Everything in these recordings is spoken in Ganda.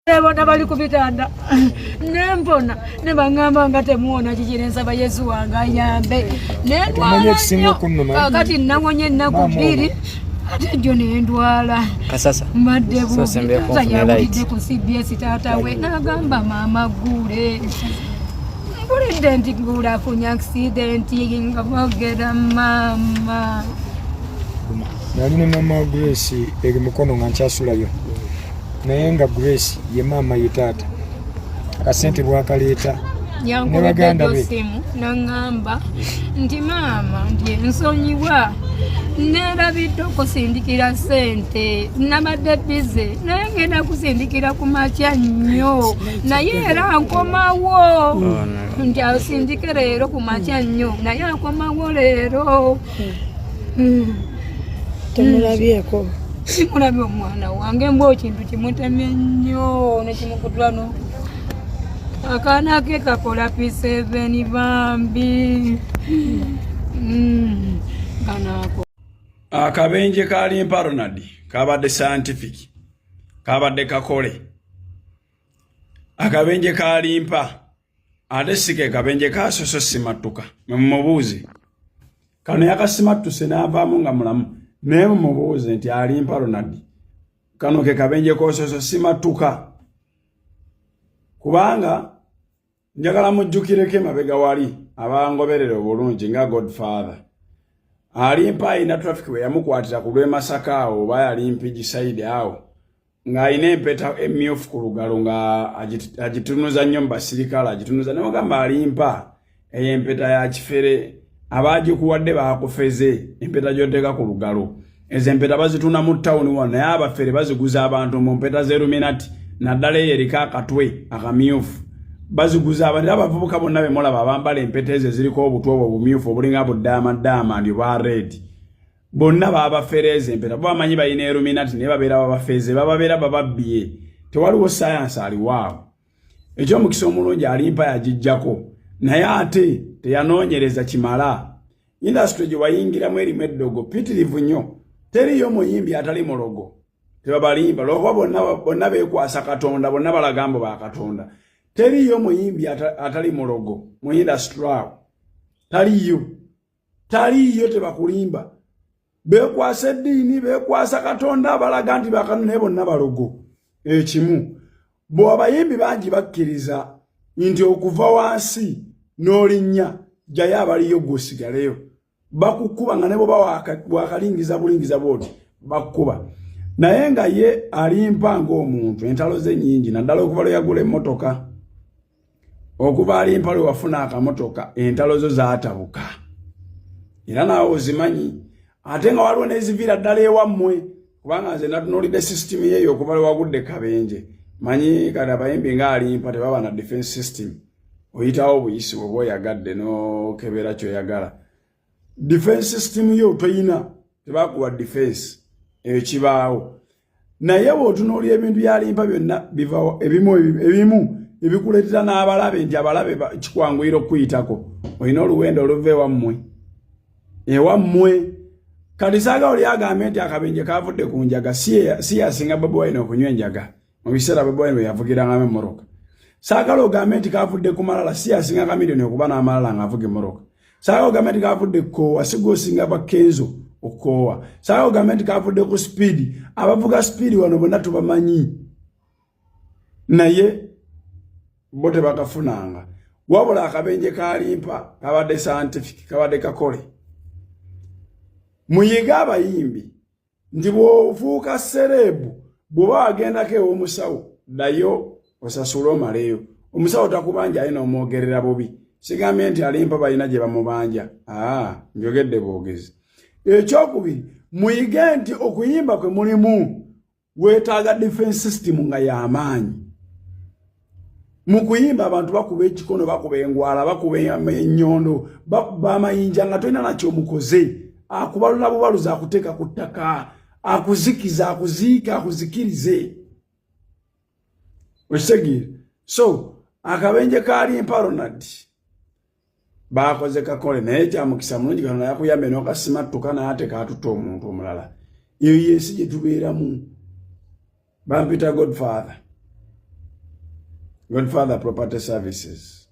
Bona bali ku bitanda nempona ne baŋŋamba nga temuwona kiki, nensaba Yesu wange ayambe. Omanyi ekisinga okunnuma? Kakati nawonye ennaku 2, ate jjo nendwala. Kasasa. Mbadde So, sembera bubi. kunfuna light. Yawulidde ku CBS, taata we n'agamba, "Maama Gguule, mpulidde nti Gguule afunye accident," nga bogera maama. Nali ne mama Grace eri Mukono nga nkyasulayo, naye nga Grace ye maama ye taata, akasente bwakaleeta ne Yankubidde baganda be. Simu naŋŋamba nti, "Maama, nti ensonyiwa, neerabidde okusindikira ssente, nabadde busy, naye ngenda kusindikira ku makya nnyo, naye era nkomawo." Nti asindike leero ku makya nnyo, naye akomawo leero. Temulabyeko? Simulabye omwana wange, mbwa ekintu kimutemye nnyo nekimukutula no akaana ke kakola P7 bambi. Kanaako. Akabenje ka Limpa Ronald kabadde scientific, kabadde kakole. Akabenje ka Limpa ate si ke kabenje kasoso simattuka. Mumubuuze kano yakasimattuse n'avaamu nga mulamu, naye mumubuuze nti Alimpa Ronald, kano ke kabenje kososo simattuka? Kubanga njagala mujjukireko emabega wali abangoberera obulungi nga Godfather Alimpa alina traffic bwe yamukwatira ku lw'e Masaka awo, oba yali Mpigi side awo, ng'alina empeta emyufu ku lugalo, nga agitunuza nnyo mu basirikale, agitunuza nemugamba, "Alimpa, eyo empeta ya kifere, abagikuwadde bakufeze. Empeta gy'oteeka ku lugalo, ezo empeta bazitunda mu tawuni wano, naye abafere baziguza abantu mu mpeta z'Illuminati, naddala eyo eriko akatwe akamyufu, baziguza abantu." Era abavubuka bonna bemulaba abambala empeta ezo eziriko obutwe obwo obumyufu obulinga buddamaddaama ndi obwa red, bonna babafereeza empeta. Bo bamanyi balina Illuminati, naye babeera babafeeze, bababeera bababbye. Tewaliwo sayansi aliwaawo. Ekyomukisa omulungi Alimpa yagijjako, naye ate teyanoonyereza kimala. Industry gye wayingiramu erimu eddogo pitirivu nnyo. Teriyo muyimbi atali mulogo, tebabalimba, lwakuba bonna bonna beekwasa Katonda, bonna balagambo ba Katonda. Teriyo muyimbi atali mulogo mu industry awo, taliyo, taliyo, tebakulimba. Beekwasa eddiini, beekwasa Katonda, balaga nti bakano, naye bonna balogo ekimu. Bwe abayimbi bangi bakkiriza nti okuva wansi n'olinnya jjayo abaliyo gweosigaleyo, bakukuba nga ne bwoba wakalingiza bulingiza bwoti bakkuba. Naye nga ye Alimpa ng'omuntu, entalo ze nnyingi, naddala okuva lwe yagula emmotoka. Okuva Alimpa lwe wafuna akamotoka, entalo zo zaatabuka, era naawe ozimanyi. Ate nga waliwo n'eziviira ddala ewammwe, kubanga nze natunuulidde system yeeyo okuva lwe wagudde kabenje. Manyi kati abayimbi nga Alimpa tebaba na defense system, oyitawo obuyisi bwoba oyagadde n'okebera kyoyagala. Defense system yo toyina, tebakuwa defense, eyo kibaawo. Naye bw'otunuulira ebintu byalimpa byonna bivawo, ebimu ebimu ebikuleetera n'abalabe nti abalabe kikwanguyira okukuyitako, olina oluwendo oluva ewammwe ewammwe. Kati saaga oli agambe nti akabenje kavudde ku njaga, si yasinga Bobi Wine okunywa enjaga mu biseera Bobi Wine bwe yavugirangamu emmotoka. Saagala ogambe nti kavudde ku malala, si yasinga Chameleone okuba n'amalala ng'avuga emmotoka. Saagala ogambe nti kavudde kukoowa, si gwosinga Bakenzo okukoowa. Saagala ogambe nti kavudde ku speed, abavuga speed wano bonna tubamanyi, naye bo tebakafunanga. Wabula akabenje kalimpa kabadde scientific, kabadde kakole. Muyige abayimbi nti bw'ofuuka celeb, bw'oba wagendako ew'omusawo, ddayo osasule omaleyo. Omusawo takubanja, aye n'omwogerera bubi. Sigambye nti Alimpa balina gye bamubanja, aa, njogedde bwogezi. Ekyokubiri, muyige nti okuyimba kwe mulimu weetaaga defense system nga y'amaanyi. Mu kuyimba abantu bakuba ekikono, bakuba engwala, bakuba ennyondo, bakuba amayinja nga tolina nakyomukoze. Akubalula bubaluzi, akuteeka ku ttaka, akuzikiza, akuziika, akuzikirize, okitegeera? So akabenje kalimpa Ronald bakoze kakole, naye kyamukisa mulungi Katonda yakuyambye n'okasimattuka, naye ate katutta omuntu omulala. Eyo yensi gye tubeeramu. Bampita Godfather. Godfather Property Services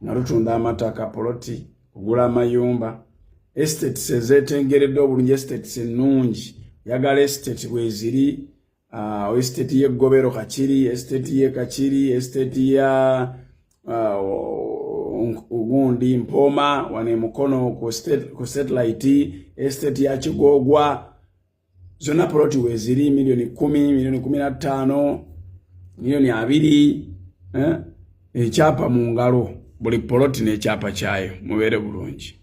nga tutunda amataka, poloti, kugula amayumba, estates ezetengeredde obulungi, estates ennungi. Yagala estate bweziri, estate y'eggobero Kakiri, estate ye Kakiri, estate ya gundi Mpoma wano emukono ku satellite, estate ya Kigoogwa, zonna poloti weziri, miliyoni 10, miliyoni 15, miliyoni 20, eh? Ekyapa mu ngalo, buli poloti n'ekyapa kyayo. Mubeere bulungi.